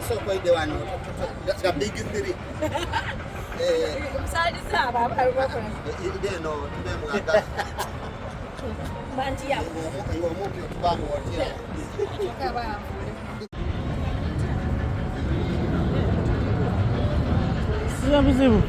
Sooka oide wano the big three. Ide eno tube mwaga. Iwe omumpi otubamu otya. Sina buzibu.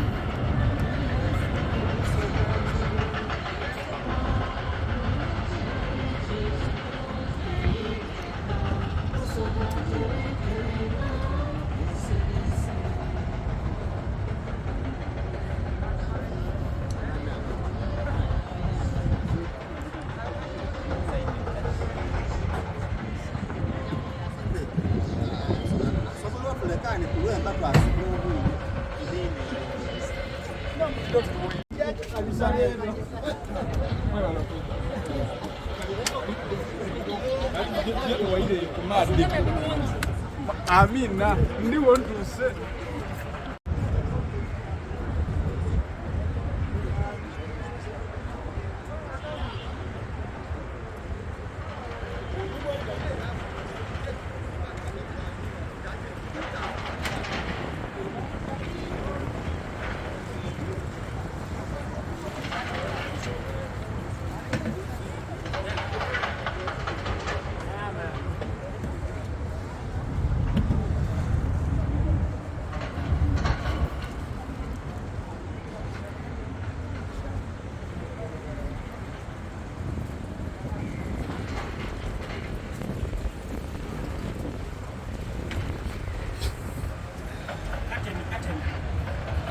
Amina, ndiwo ntuuse.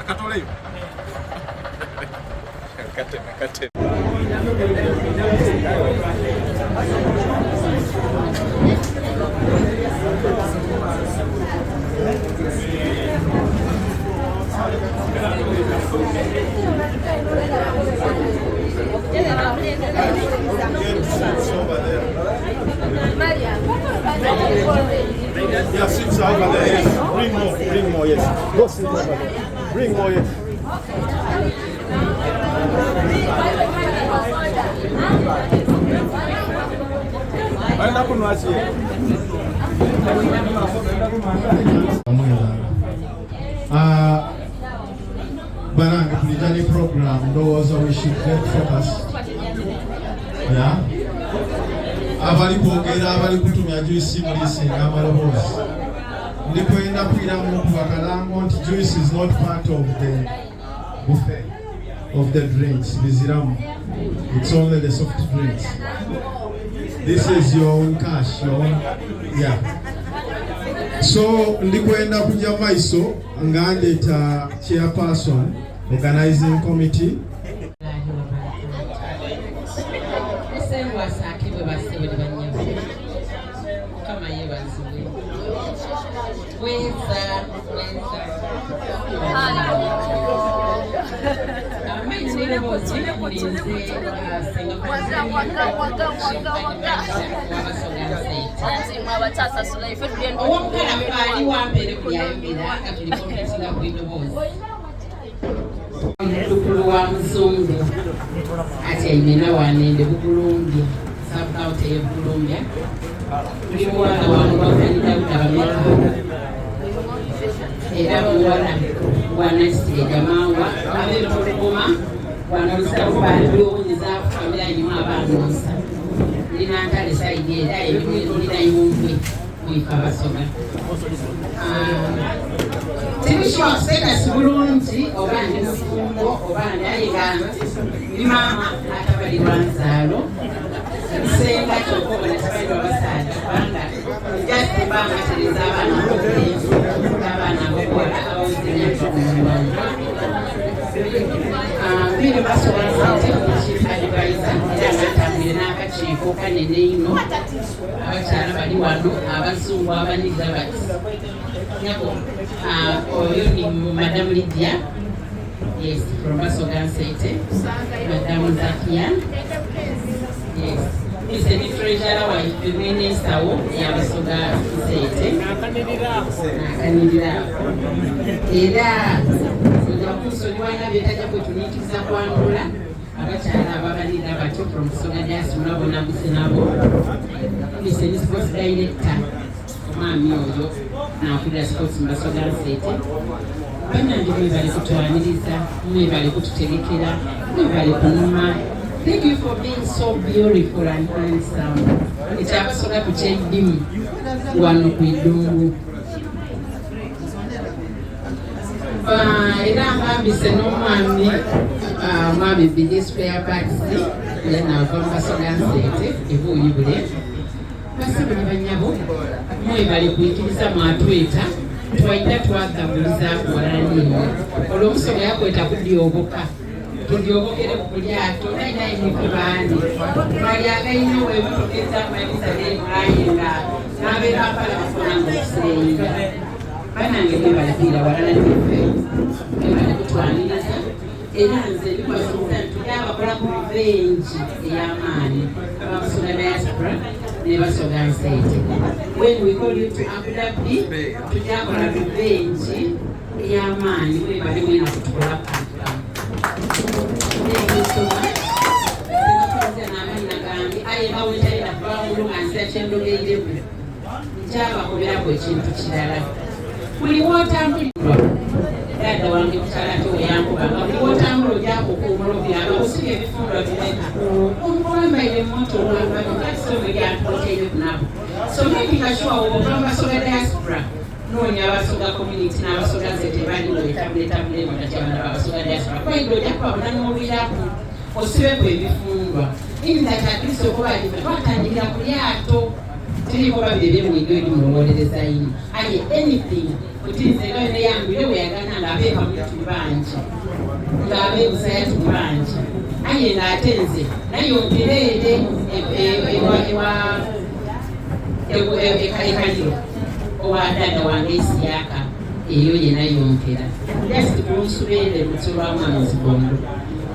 Akatoleyo. Kateme kateme. Yeah, sit over there. Yes. Bring more. Bring more. Yes. Go sit over there. Bring more. Yes. Baenda kunwa ki? Banange tulija ne program ndowooza we should get focused. Yeah. Abali kwogera abali kutumya juice mulisinga amaloboozi. Ndi kwenda kwiramu okuba kalango nti juice is not part of the buffet of the drinks biziramu. It's only the soft drinks. This is your own cash, your own, yeah. So ndikwenda kujja maiso nga ndeeta chairperson organizing committee. Musengwa asaakibwe bassebo ne bannyabo. Mukama yeebazibwe. Bweza, bweza. Amaanyi n'eddoboozi mulinze Ssenga Ow'omukalafu ali wampeere buli ayogera nga tuli kompetinga ku ddoboozi. Muddukulu wa muzungu atyaime nawanende Bugulumbya sub-county ey'e Bugulumbya. Ndi muwala wa Mubakani Dawuda Bameka era muwala wa Nakisige Jamangwa ab'Empologoma wano lusawubaaliwonyeza famira yimu abaanonsa ndi Nantale sayidi era ndina Yumbwe mwife Abasoga. Tiri sure status bulungi oba ndi mufumbo oba ndi aye nga ndi maama atabalirwa nzaalo nsenga kyokka obona tabalirwa basaadha kubanga just mba mbatereza abaana ab'obulenzi n'abaana ab'obuwala abaweza emyaka omuwanvu. Mbiri Basoga Nsente chief advisor era nga ntambwire n'akakiiko kanene ino abakyala bali wano abazungu abanyiga bati nyabo oyo ni Madam Lydia yes from Basoga Nsente Madam Zakia yes ise ni treasurer waife mwene ensawo ya Basoga Nsente nakanirira era nja kunsonyiwa alina byetajja kwetumiikiriza kwandula abakyala ababalira batyo from Busoga Diaspora bona mbuse nabo ise ni sports director. Omwami oyo n'akulira Sports mu Basoga Nseete. Bannange mwebale kutwaniriza, mwebale kututegekera, mwebale kunuma. Thank you for being so beautiful and handsome. Ekyabasoga tukyeddimu wano ku idungu. Era mbambise n'omwami omwami Bidi Spare Parts yanaava mu Basoga Nseete ebuuyi bule. Basebo ne banyabo mwebale kwikiriza mwatweta twaida twagabulizaku walala nimwe. Olwo omusoga yakweta kudyoboka tudyobokere ku lyato naye naye nife baani twalyagaine wemutukiza amalisa neaye nga n'ab'e Kampala bafuna nga okuseeyinga. Banange mwebale kwira walala nife, mwebale kutwaniriza era nze ndikubasuubiza nti tujja ku revenge ey'amaanyi ababasoga diaspora ne Basoga Nseete. When we call you to Abu Dhabi, tujja kola revenge ey'amaanyi. Mwebale mwena kutukola kantu kamu. Thank you so much. Sinakozesa n'amannya gange aye nga wentalina kuba nga nzira kyendogeireku nkyabakoberaku ekintu kirala. Buli w'otambulirwa dada wange mukyala ate weyankuba nga buli w'otambula ojja kukuumula obyaba osiba ebifundwa bimeka omuwambaire moto nabo. So making sure ova mu Basoga diaspora noonya Abasoga community n'Abasoga nze tebaliwo etabule mutakyabana babasoga diaspora kwaido ojja kubabona n'olwiraku osibeku ebifundwa in that at least okuba ife twatandikira ku lyato tiriko babiri ebyemwigo eri mulowolereza ino aye anything otinze nga yona yambire weyagana ng'abeeka muli tuli bangi ng'abeebusaya tuli bangi aye ng'ate nze naye ompereere ewa ekaliro owa dada wange Isiyaka eyo yena yompera just kunsubeere lutyo lwa mwana Zigondo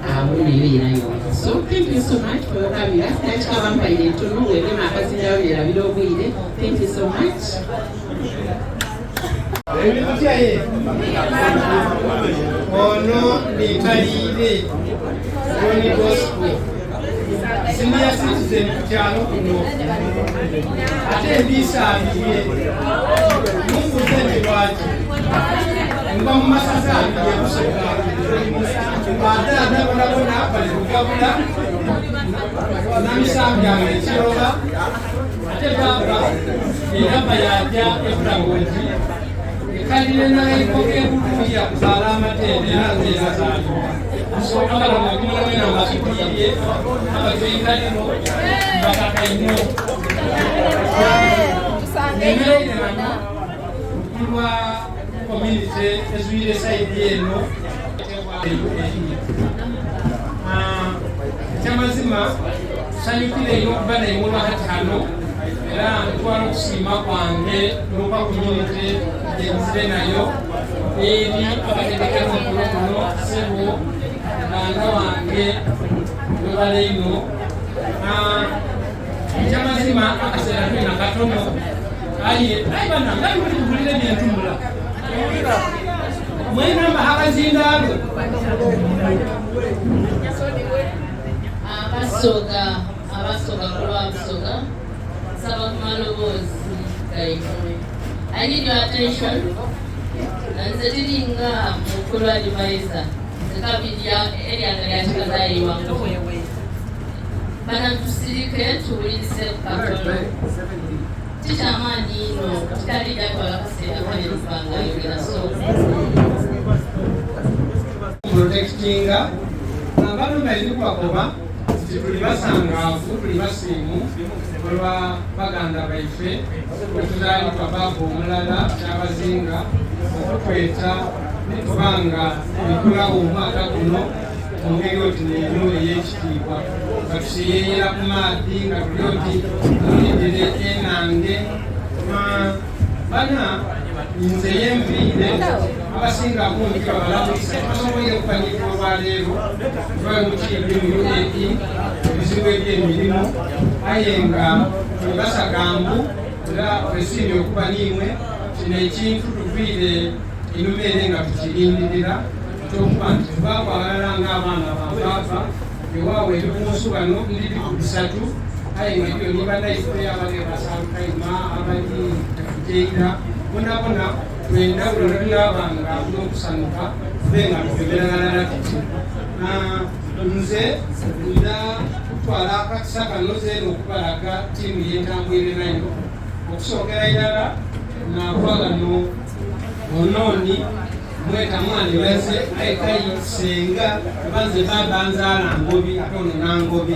awo nayo yena yompera. So thank you so much for coming us. Nakikaba mpaire entono wegema akazindayo nerabira obwire. Thank you so much. Ebikutyaye ono nitaliire John Bosco, senior citizen ku kyalo kuno, ate ndiisambirye. Mumbuuze nti lwaki nva mu masaza abiri ebusoga. Badaada bonabona bali kugabula namisambi ekiroba ate baba era bayajja ebulagongi ekalire naiko kebuluya kuzaala amatende era nze yazaalibwa. So abalabogimulawena mbasukiirye abatwikaliro bakakaino emereirano kulwa community ezwire side eno. Ekyamazima tusanyukire nnyo okuba naimwe hati hano era ntwala okusiima kwange n'okwa community gyenzire nayo eri abategeka omukolo guno. Sebo muganda wange, webale ino. Ekyamazima akaseera tulina katono aye aye banange aye muli kuhulira ebyentumula mwenamba hakazindaalo. Abasoga, Abasoga kulwa Busoga, nsaba ku maloboozi gaimwe. I need your attention. Nze tiringa mukulu advisor, nze kabiri eryanga lyakikazayiwangu bana. Tusirike tuwulirize katono. Kikyamaanyi ino kitali jatwala kaseera kanene kubanga ayogera so Protectinga abalume ndikwakoba nti tuli basangaavu, tuli basiimu olwa baganda baife wetuzaalibwa baaba omulala Kyabazinga okutweta netubanga ebikulawo omwaka guno mu ngeri oti neeno ey'ekitiibwa nga tusiyeyera ku maadhi nga tuli oti mulindire enange bana. Nze yenviire abasinga bungi babalamwisa basoboire okufanyika olwaleero tubali mukiibi mu UAE ebizibu ebyemirimu aye nga tuli basagambu era twesiimye okuba niimwe. Kino ekintu tuviire enuma ere nga tukirindirira ekyokuba nti tubaakwagala ng'abaana babaava ewaawe ebikunsu bano ndiri ku bisatu aye nga ebyo ni bannaife abali basalukaima abali. okujja eira bonabona twenda buli lwetunaabanga n'okusanuka tube nga tugemeragana tuti. Nze nda kutwala akakisa kano zeena okubalaga ttiimu yentambwire nayo okusookera irala nava ghano onooni mweta mwaniraze aye kai senga oba nze baba nzaala ngobi ate ono nangobi.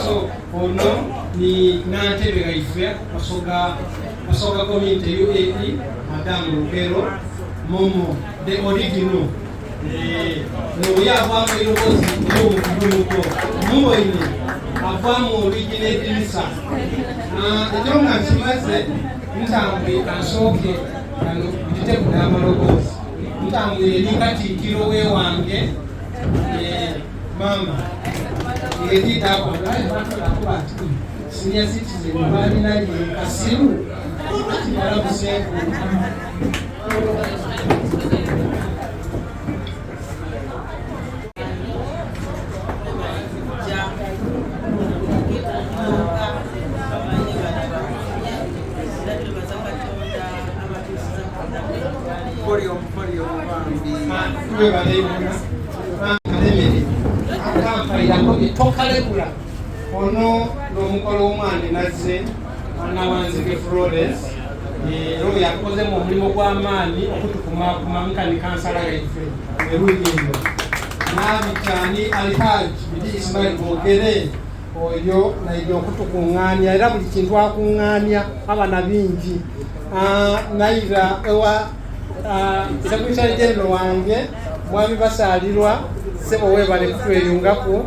So ono ni nantebe ghaife Basoga community UAE Madam Lukero Momo the original. N'oyo avaamu eiroboozi ery'omukudumuko muboine avaamu olwigi n'edirisa. Ekyo nga nkimaze ntambwire kansooke kano mpiteku n'amaloboozi ntambwire eri katikkiro w'ewange maama ng'etiitakoakuba ati senior citizen balina kasiru kibalabuseeku. Tokalekula ono n'omukolo w'omwana nazze anawanzike Flores era oyo yakozemu omulimu gw'amaanyi okutukumakuma nkani kansala yaife eruyi eno nabitani Alhaji Bidi Ismail Bogere oyo naija okutukuŋŋaanya era buli kintu akuŋŋaanya abana bingi. Naira ewa Secretary General wange mwami Basaalirwa sebo webale kutweyungaku.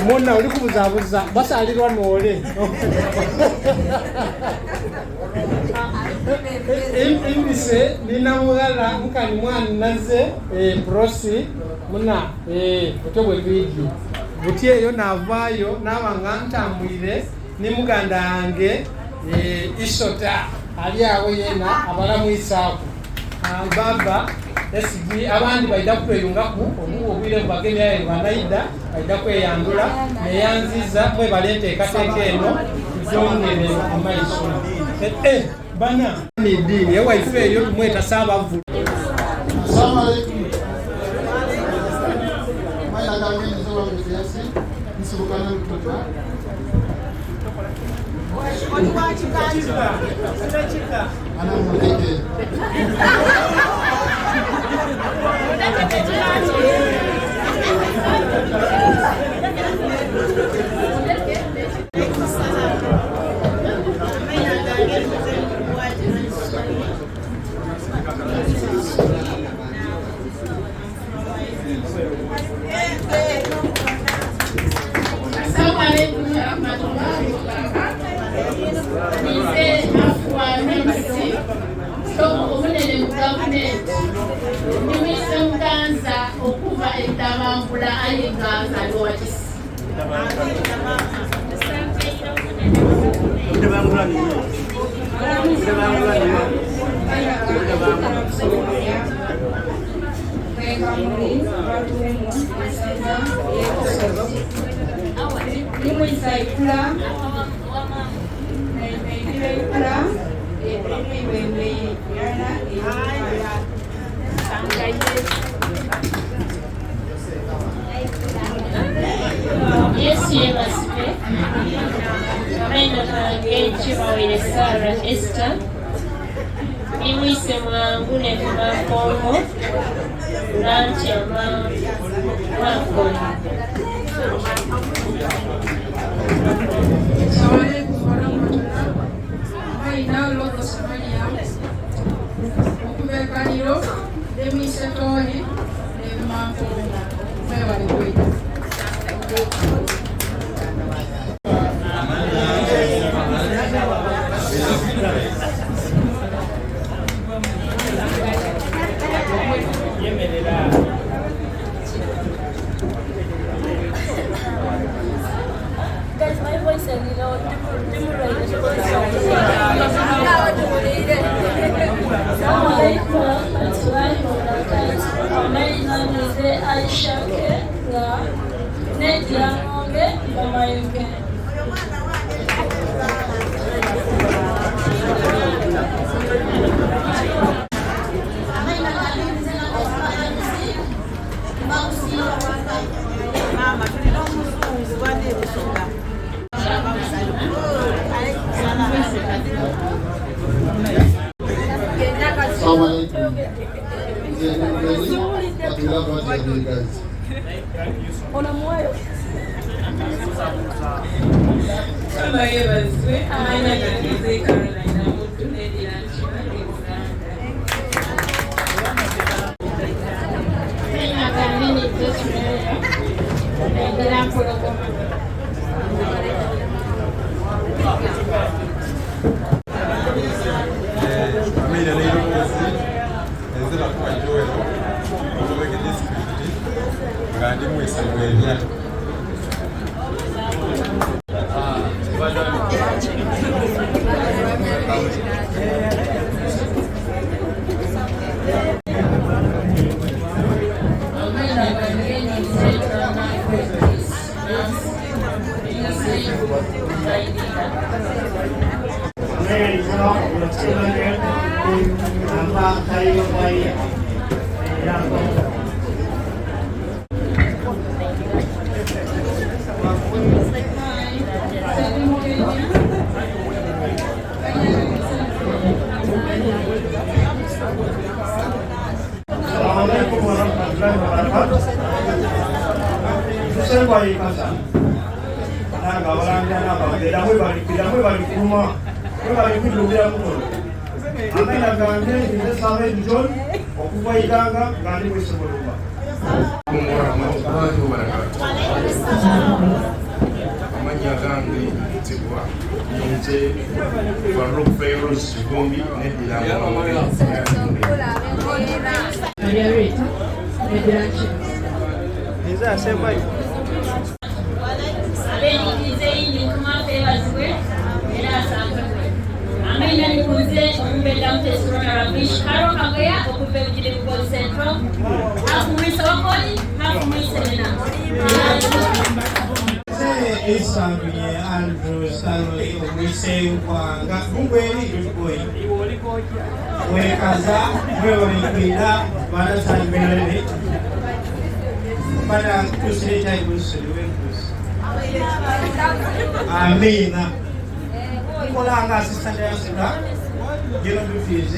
Muna oli kubuzabuza Basaalirwa noole imbise nina mughala nkani mwana naze prosi muna otyo bwe twidye buti eyo navaayo naba nga ntambwire ni muganda wange Isota ali awo yena abalamwisaaku. Baba SG abandi baida kutweyungaku obwire bubagemye aye banaida baida kweyandula neyanziza mwebale enteekateeka eno tugyongere amaiso. Bana ediini ewaife eyo tumweta Saabavu. Assalamu alaikum. Maina gange nze wange Yasi nsibukana Lutoto. Ana muleke. Assalamu alaikum warahmatullahi wabarakatuh. Ninze Afua MC omunene mu gavumenti ndimwise Muganza okuva ebitabangula aye nga nzaliwa Wakisi. Yesu yebazibwe. Amaina gange Kibawire Sarah Esther. Nimwise mwangu nenva Nkongo nantyama Mwankoni. Assalamu alaikum warahmatullah. Maina Logo Somalia. Okuva e Kaliro, Demise Tony ne Mankongo. Mwebale kweta. Guys, my voice a little Assalamu alaikum warahmatullahi wabarakatuh. Amaina nze Aisha K nga neddira Ng'ombe. Nze ndi mugenyi, but we love what you are doing, guys. Mukama yeebazibwe. Amannya gange nze Caroline Namuddu, neddira Nkima, ndi Buganda. Amannya gange ni Joshua, neddira Mpologoma. Amaina n'eiroboozi, nze Bakuba Joel okuva Lubege disitulikiti nga ndi mwise Bwebya. Amannya gange nze Margaret Nancy, nze Baidika. Assalamu alaikum warahmatullahi wabarakatuh. Tusengwa yikaza. Nanga abalangira n'ababeera mwebali kuluma, mwebali kudduukira mukono. Amanya gange nze Samed John okuva Iganga nga ndi Mwisemulumba. Warahmatullahi wabarakatuh. Amannya gange mpitibwa nze Faruk Feiruz Kigumbi, neddira Maria Rita, neddira Nkima. Nze asembayo. Abenyigiriza eyindi, Mukama yeebazibwe era asankibwe. Amanya nikunze omumbejja Mutesi Rona Ravish Karo Kagoya okuva ebugiri Bugol Central, half mwisa wakoli, half mwisenena. Nze Isamye Andrew Stanley omwise Nkwanga Bungweri Lugoyi wekaza mwewalikwira banatamberere bana kusirekyaikusiriwenkusi amiina. Nkolanga assistant director general duties.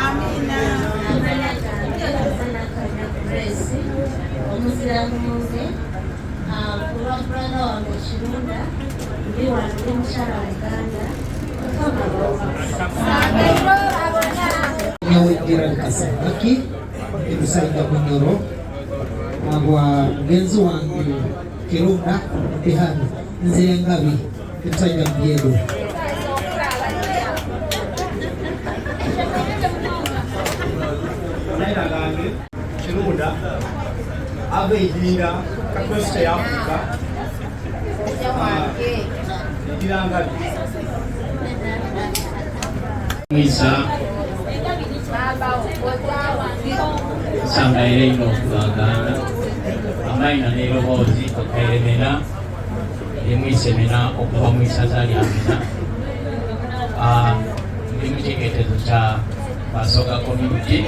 Amina. Amanya gange Nakanya Grace, omuziramunze kulwa brother wange Kirunda, ndi wano ndi mukyala Uganda. Mukama. Nyawegira Kasambaki ebusajja Bunyoro agwa mugenzi wange Kirunda, ndi hano nzira engabi ebusajja Mubyeru. Amanya gange Kirunda ava Idinda Kakwesita ya Africa egira ngabi. Mwisa nsangaire ino okubaganda. Amaina n'eroboozi okairemera emwisemera okuva mu isaza lya Mena. Ndi mu kiketezo kya Basoga community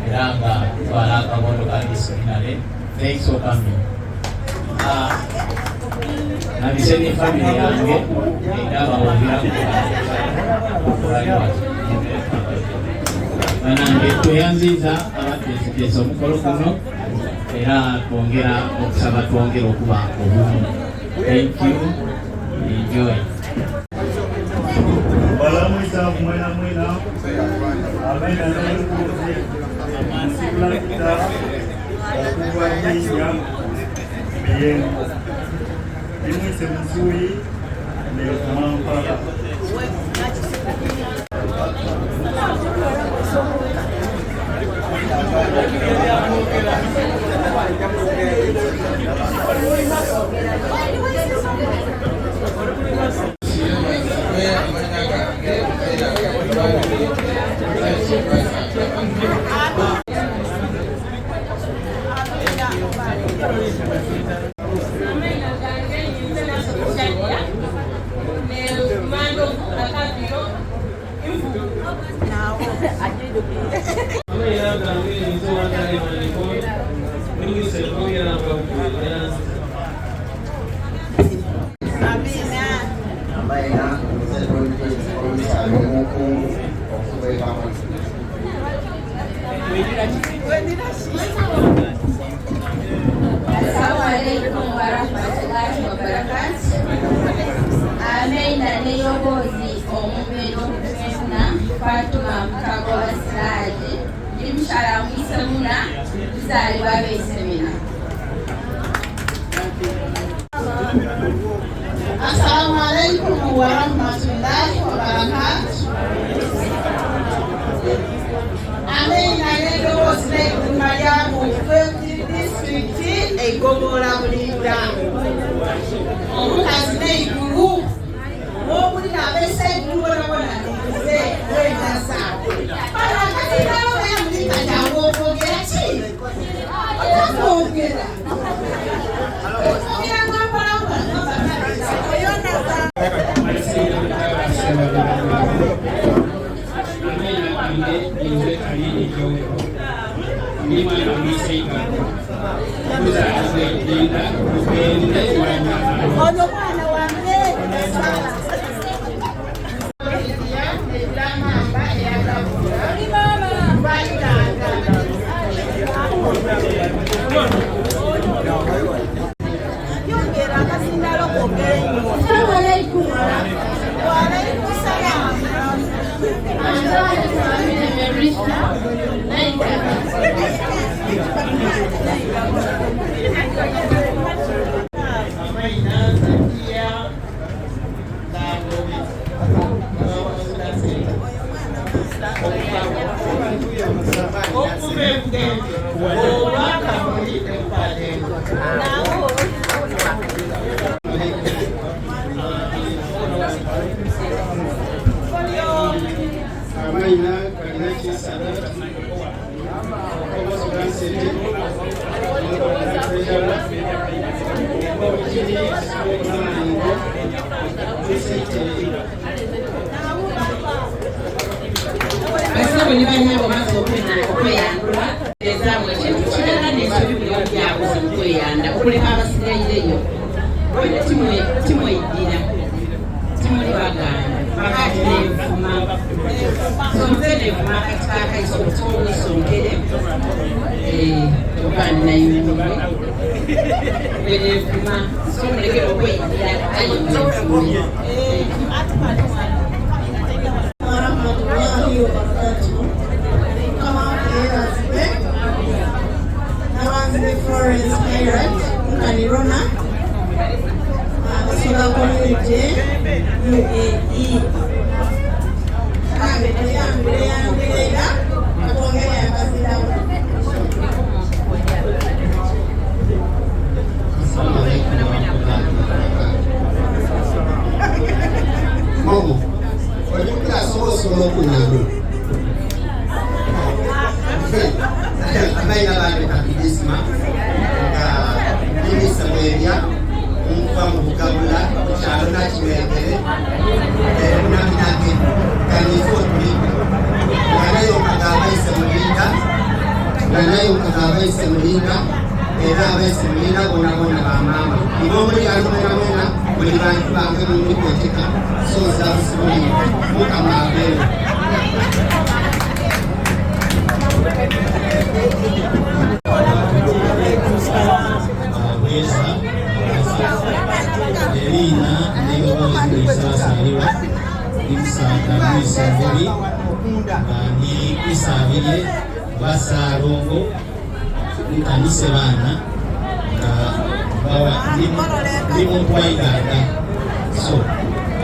era nga twala akabondo ka disciplinary. Thanks for coming. Nabise ne family yange era bawulira. Banange, tweyanziza abateesiteesi omukolo guno era twongera okusaba twongere okuba obumu. Thank you, enjoy. Balamwisa mwena mwena. Amanya n'olukuzi nsikulakita okuva Jinja Miyengo, ndimwise Musuyi nekumampala. Amanya gange mbeera. Amanya gange nze Nasokushadia ne Mandovu Akabiro Nvu. Amanya gange nze Wantale Maneko, mwise Bwira. Amanya nze Omukungu. okuva e Kamuli. Assalamu alaikum warahmatullahi wabarakatuh. Ameina n'eyobozi omumbere okufuna Fatuma Mutagoba Siraji ndi mukyala mwisemuna tuzaalibwa abeesemina. Assalamu alaikum warahmatullahi wabarakatuh. Ameina n'eddoboozi n'egguma lya Buikwe disitulikiti egomola Bulinda. Omukazi n'eigulu n'obulina abesaigulu bonabona nze wendasa. Bano akatindalo bayamulika jangu okwogera ki? Otakwogera. Okwogera nga mpolampola Amina gange ninze Alini Jowero ndi mwana mwiseigalo tuzaalibwa Ejinda Lubende Wanyama. Ono mwana wange. Assalamu alaikum. Waalaikum salam. Amaina Zakia Nangobi okuva ebugenge oba Kamuli empadende. Amaina kalina kisadat obasogansete treasurer obukiri omango disitulikiti. Basebo ne banyabo maze okweyandula ezaabwe ekintu kirala n'ensobi buli omu byakoze mu kweyanda okuleka abasigaireyo timweddira timuli baganda bakati nenvuma so nze nenvuma akati kakaiso okuti obwisonkere oba nayumwe bwenenvuma so mulekere okweddira aye mwenvume. Warahmatullahi wabarakatuh. Mukama waffe yeebazibwe. Nabanzibe Florence Pirate Nkanirona Abasoga community UAE. Kange tuyambire yambirera katwongere akaziramu. Assalamu alaikum warahmatullahi wabarakatuh. Momo, oli mukilasi osobola okunyandula. Amaina bange Kapidisma nga ndimisa mwerya nkuva mu Bugabula ku kyalo Nakiwembere munaminake kanyiza otuli nga nayo nkaga abaise mulinda nga nayo nkaga abaise mulinda era abaise mulinda bona bona bamama ng'omuli ali mwena mwena buli bantu bange mumuli kweteka so nzira busibuli mukama abeere. Bweza eriina n'eddoboozi lyesaasalirwa limusaada mwisengobi nga ndi kwisaabirye basaalongo nkanise baana nga ndi muntu wa Uganda so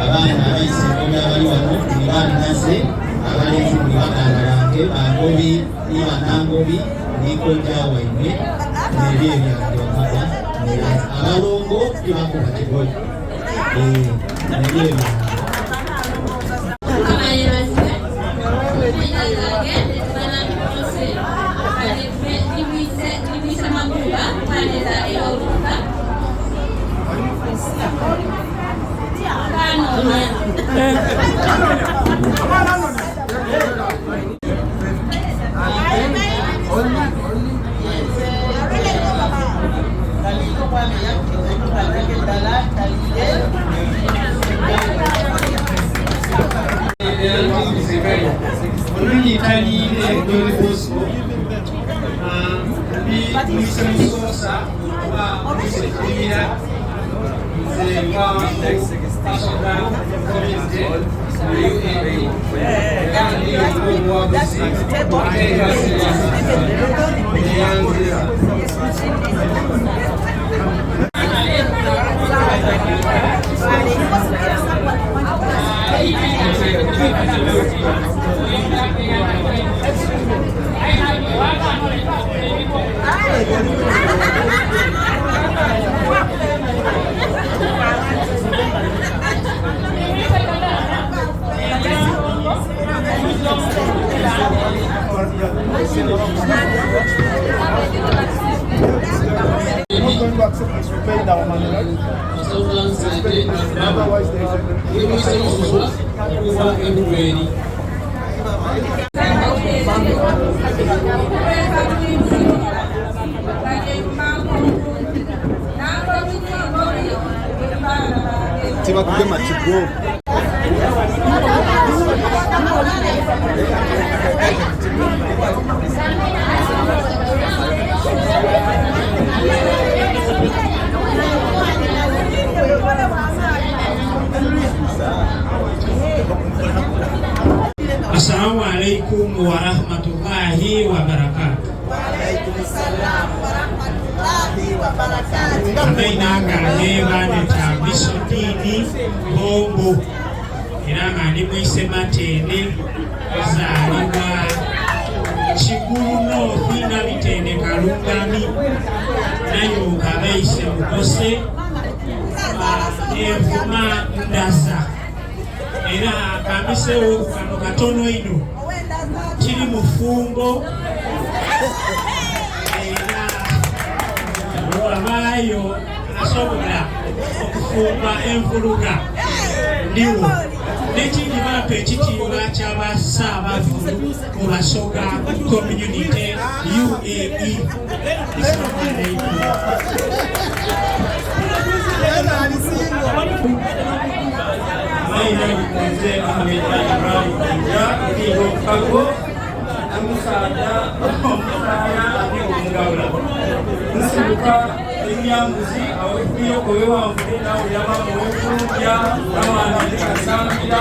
abaana abayisengobi abali wano ni bannaze abalenzi muli baganda bange bangobi ni banangobi ni kojja waimwe nebyo ebyange wamaga abalongo tibakuba kigoyi nebyo ebyange. Mukama yeebazibwe. Amannya gange Banantuuse ndimwise Maguba mpaneza ey'oluka Kanoonya. Ono ni Don Bosco, ndi mwise Musosa oba mwise Kirimira, nze nva Basoga community mu UAE, era ndi omuwabuzi ate nga neyanziza. Not going to accept this. We paid our money, right? Otherwise, there is a Tibakugema kigo. Assalamu alaikum warahmatullahi wabarakatuh. Amaina gange baneta Bisodini Bombo, era nga ndi mwise Matende, nzaalibwa Kigulu North, Nabitende Kalungami, Nayunga Baise Mukose, Envuma Ndasa. Era kambiseewo kano katono ino, kiri mufumbo era wabaayo asobola okufumba envuluga ndiwo. N'ekindi, bampa ekitiibwa ky'abassaabavvulu mu Basoga community UAE. Assalamu alaikum. Maina nze Ahmed Ibrahim Nja, ndigo Kago, omusaadha omusaya ate omugabula. Nsibuka emyanguzi awo ekuyoko wewanvule nawulira mama wekunja nawana ndikasambira,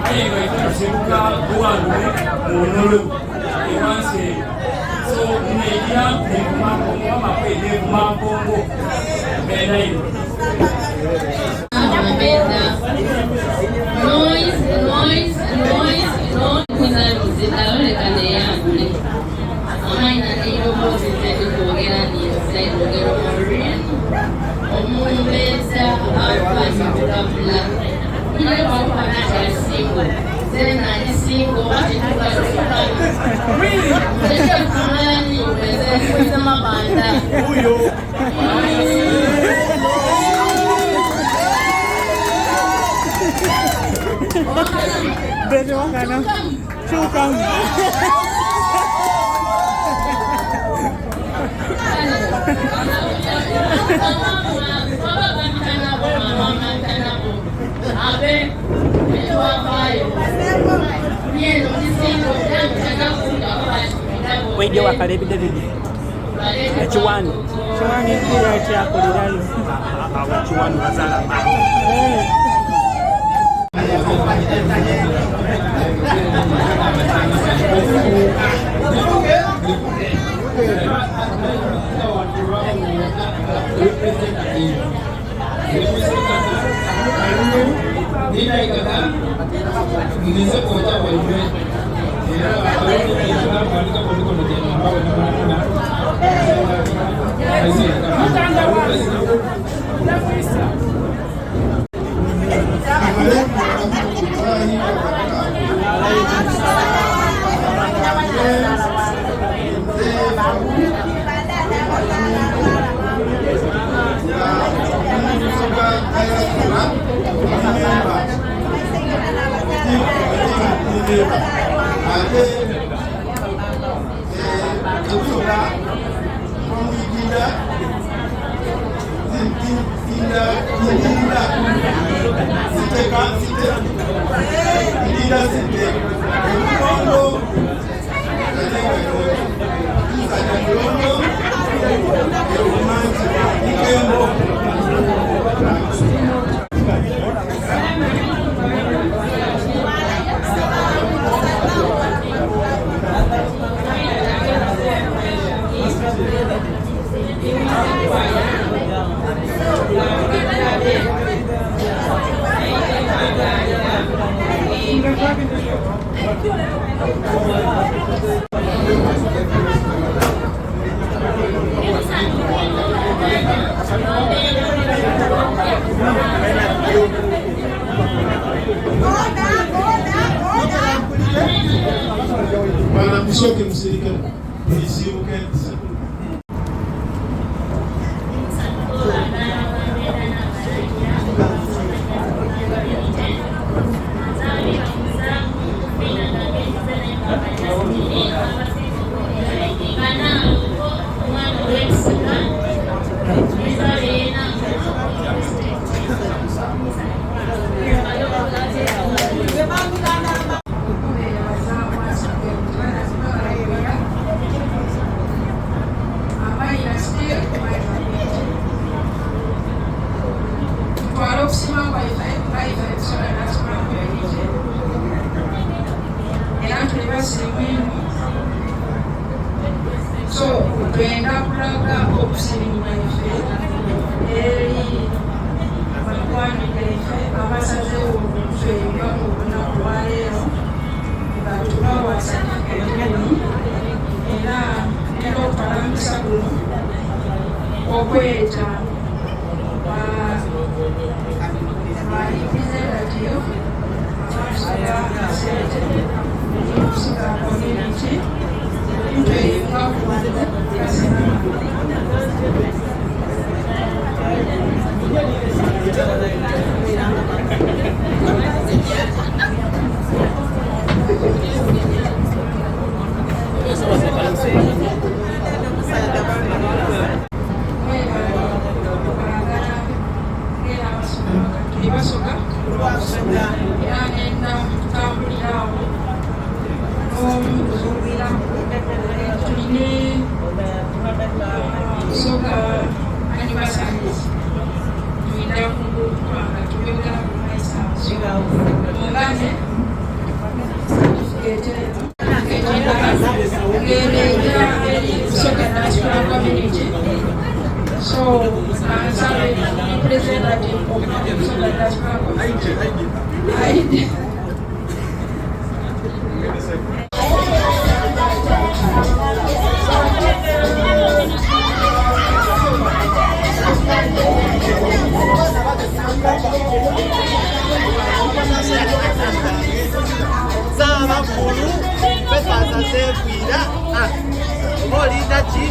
aye nga itusibuka buwangume mu ewansi. So negira nevumankongo amakwede evumankongo mbeerayo. Noise, noise, noise, noise. Kuzaleka neyambule. Amaina n'eiroboozi nze ndikwogera ninze Lugero Maureen, omumbejja Alfani Bugabula. Nile wakuba nakyali single. Nze nali single oba tetuka. Nze kumani nze nkweza mabanda. Bere wakana. Chukamu. Weidye wakala ebidebide ekiwani Kiwani kira kyakulirayo. Awo ekiwani bazala. Nze kojja waibwe era emikono Ate ebusoga bamuyinda ndinda siteka site ndinda site emukongo. Bana musooke musirikemu tulisiibuke empisa. Tutwale okusima kwaife ngaife Busoga Diaspora Community era tuli basiimu inho so twenda kulaga obusiimu bwaife eri bakwano gaife abasazeewo okutweyungaku olunaku lwaleero nga tubawa certificate eno era nera okutwala omukisa guno okweta ba representative abasoga sente Busoga community tweyungaku kasima. Tuli Basoga era ngenda tutambulira awo n'omuzuubira tuline Busoga anniversaries tuyinda kuba nga tubyogera ku maiso mungane certificate ng'ereeta eri Busoga Diaspora Community. So ansabe representative of Busoga Diaspora Community aide. Saabakulu befaza zekwira oba olinda ki?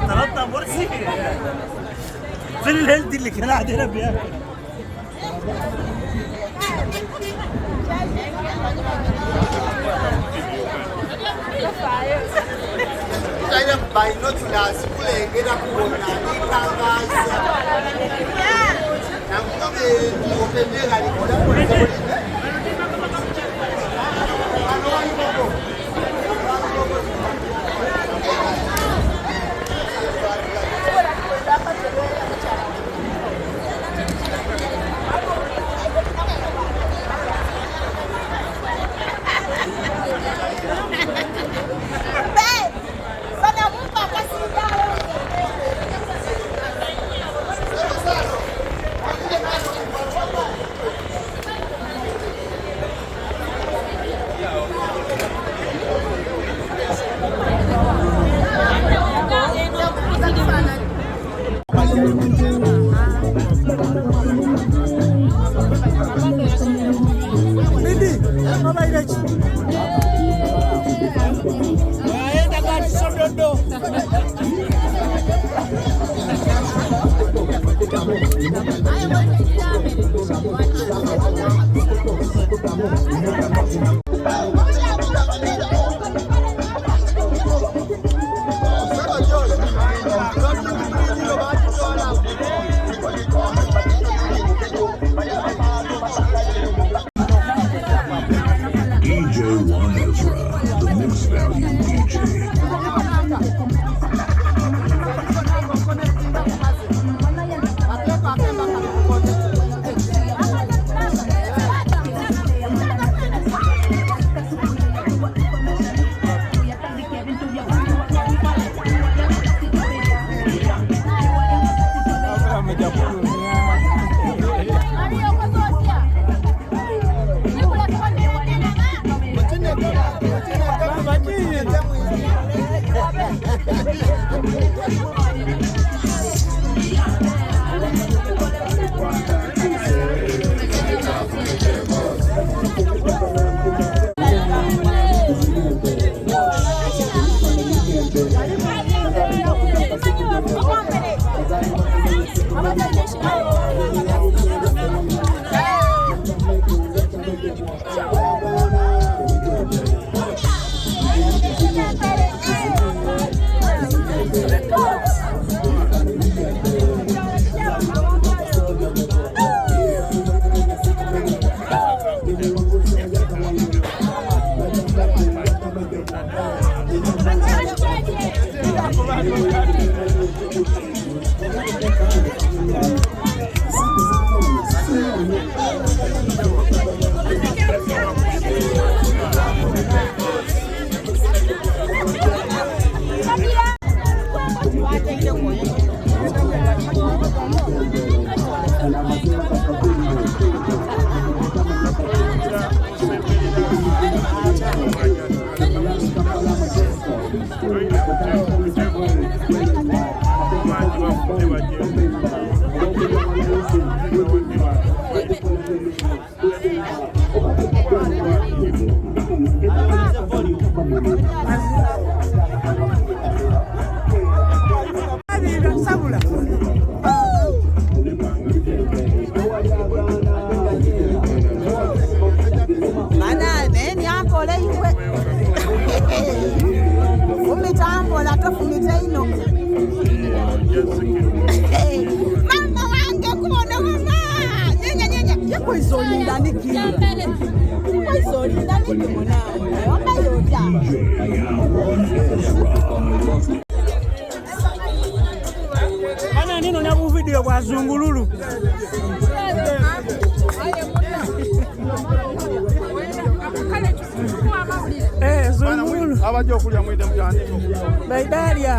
طردنا مرسي فين الهندي اللي كان قاعد هنا بياكل؟ Tutaire binoculars kulengera kubona nitangaza nakutobe opendera likola. DJ One Ezra, the Mix Value DJ. Bana neni akola iwe umitambola tofumita ino mama wange kubona mama nyenya nyenya yakwaizolindaniki yakwaizolindaniki munawe wambayota Bana nino na buvidiyo bwa zungululu. Eh, zungululu. Abajja okulya mwite mutandike. Baibalya.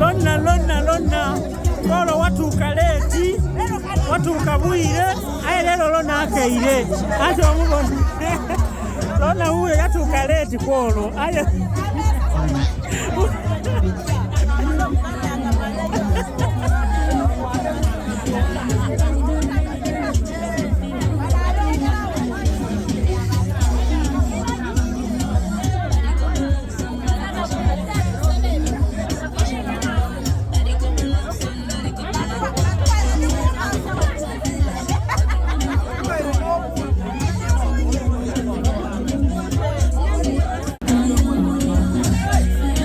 Lonna lonna lonna olwo watuuka leeti watuuka bwire aye leero lonna akeire anti omubona lonna wuuyo yatuuka leeti kwolwo aye DJ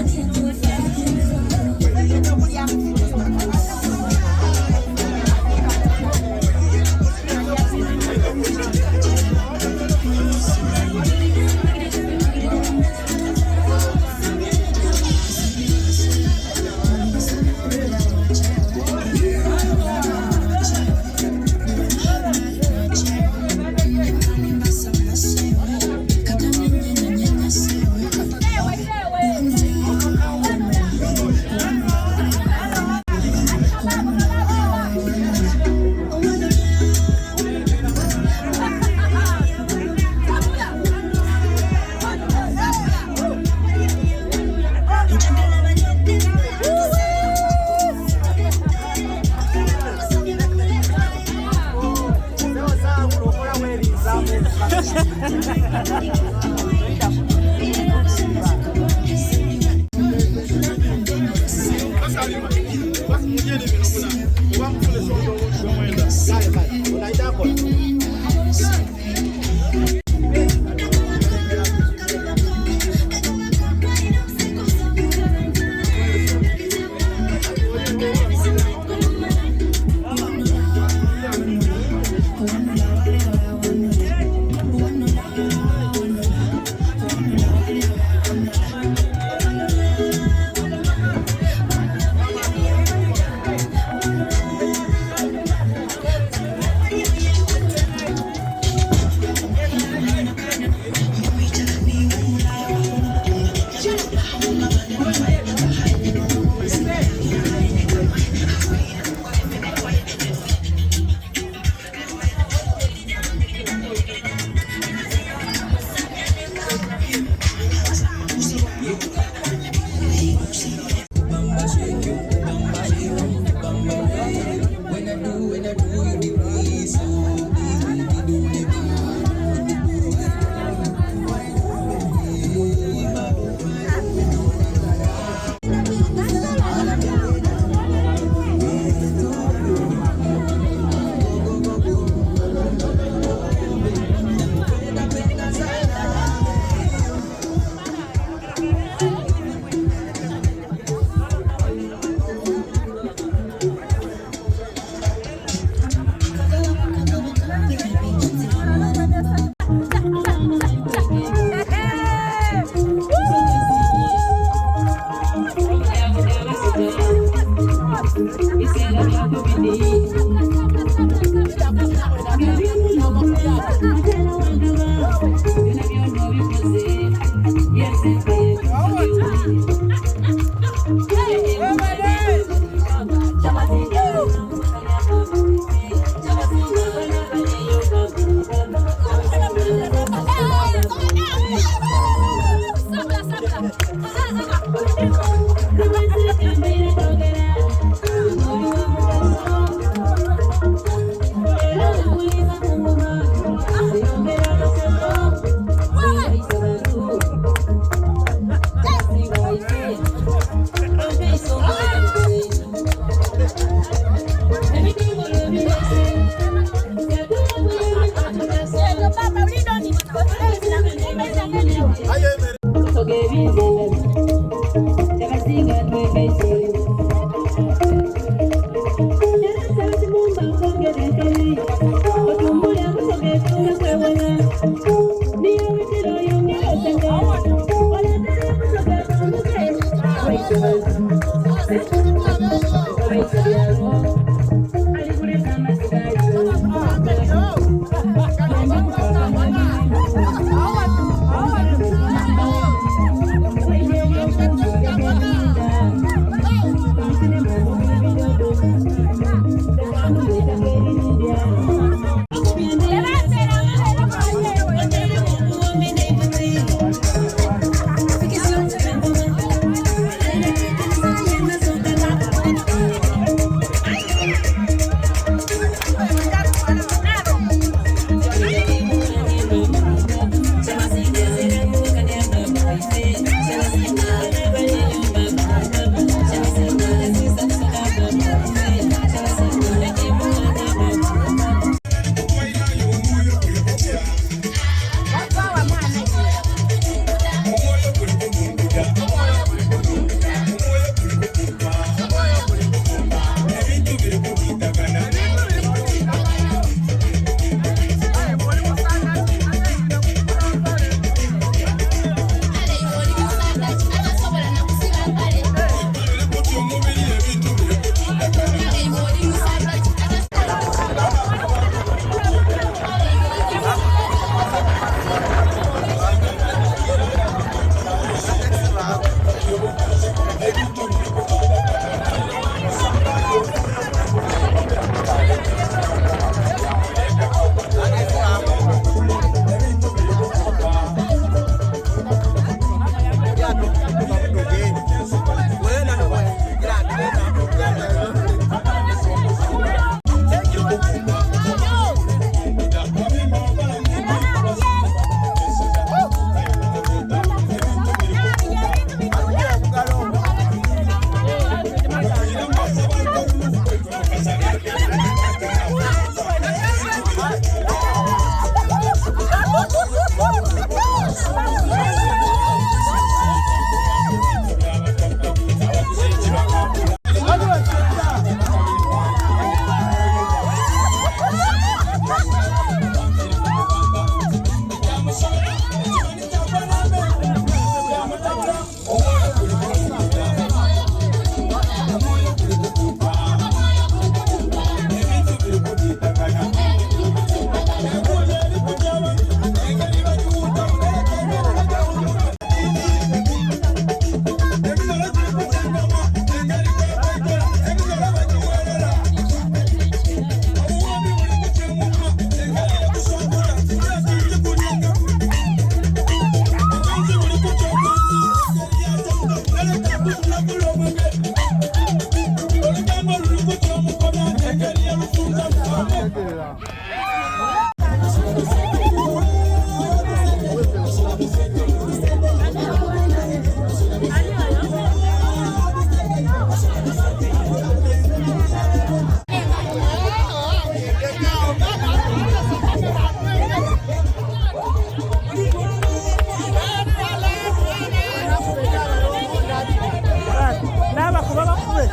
N'abakuba bakube.